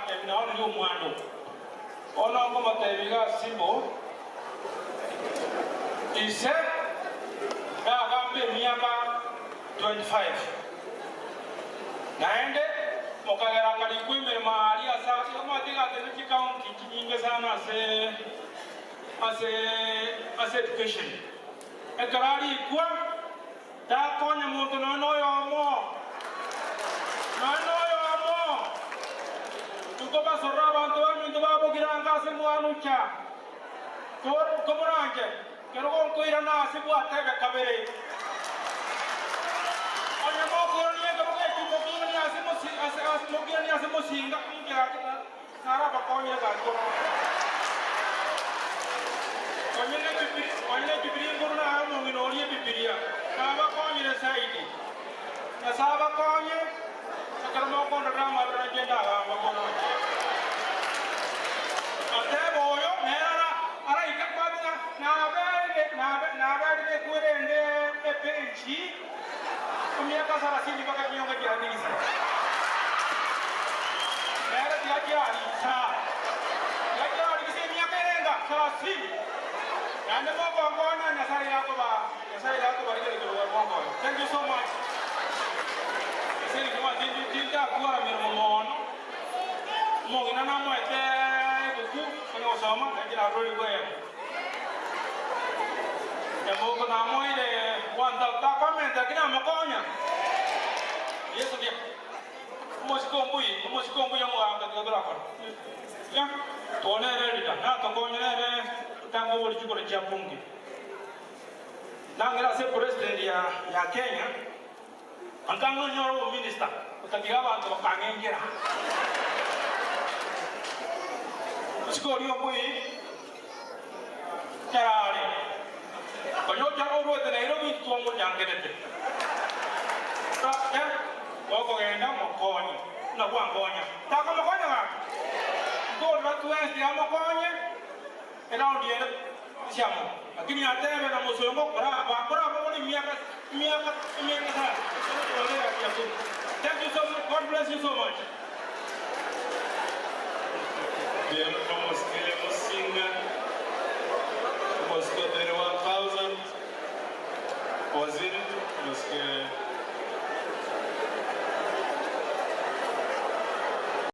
agantebi naonirie omwando. Bono nkomotebia iga Simbo, ise nagamba emiaka 25, naende mokagera nkarikwa emeremo aaria ase omanyete iga atebire chicounty chinyinge sana ase ase ase education. Ekero arikwa takonya monto nonya noyomo, nonya noyomo. Nkobasorora abanto baminto babogirango ase mwanucha, komoranche kerogo nkoirana ase bwatebe kabere. Onye mokoirania ekerogo ekio mokiiranie ase mokiiranie ase mosinga, inche gaki Narabakonyire gaki omonene. Onye n'Ebibilia inkoro naye omong'ina oria Ebibilia, nabakonyire zaidi. Nyasae abakonye ekero mokondorera amabera inche ndagamba mono. Atebe oyo nere araike kwate ng'a nabeire naberire ekwerende ebenchi Emiaka sarasini mpaka chinyonga chiarigisa, nere tiachiarigisa. Tiachiarigisa emiaka erenga sarasini. Naende mokonkonya, Nyasaye yakoba, Nyasaye yakobarigereria korwa monkonye. Thank you so much. Ase eng'encho ng'a tindi tintakwara meremo mono, omong'ina namoete ebuku onye gosoma, nainche narorire rigweyemo. Nyamoko namoire gwansa takomenta lakini amokonya. Yeso bia. Omosike ombuyi, omosike ombuya omogaka tiga torakore. Ya, twone ere rida, natokonye nere tanga obori chikura chia bunge. Nang'ira ase president ya ya Kenya, ankang'e onyore obominister, otatiga abanto bakang'engera. Omosike oria ombuyi. Kerare, konya ocha orwete Nairobi intwe twamochangerete. Gaki gokogenda mokonye buna bwankonya. Takomokonya gaki? Ntorora twensi tiga amokonye eraundi ere siamo. Lakini atebe na mosongo koraba koraba buna emiaka emiaka emiaka sana. Thank you so much. God bless you so much. Mbuya mono.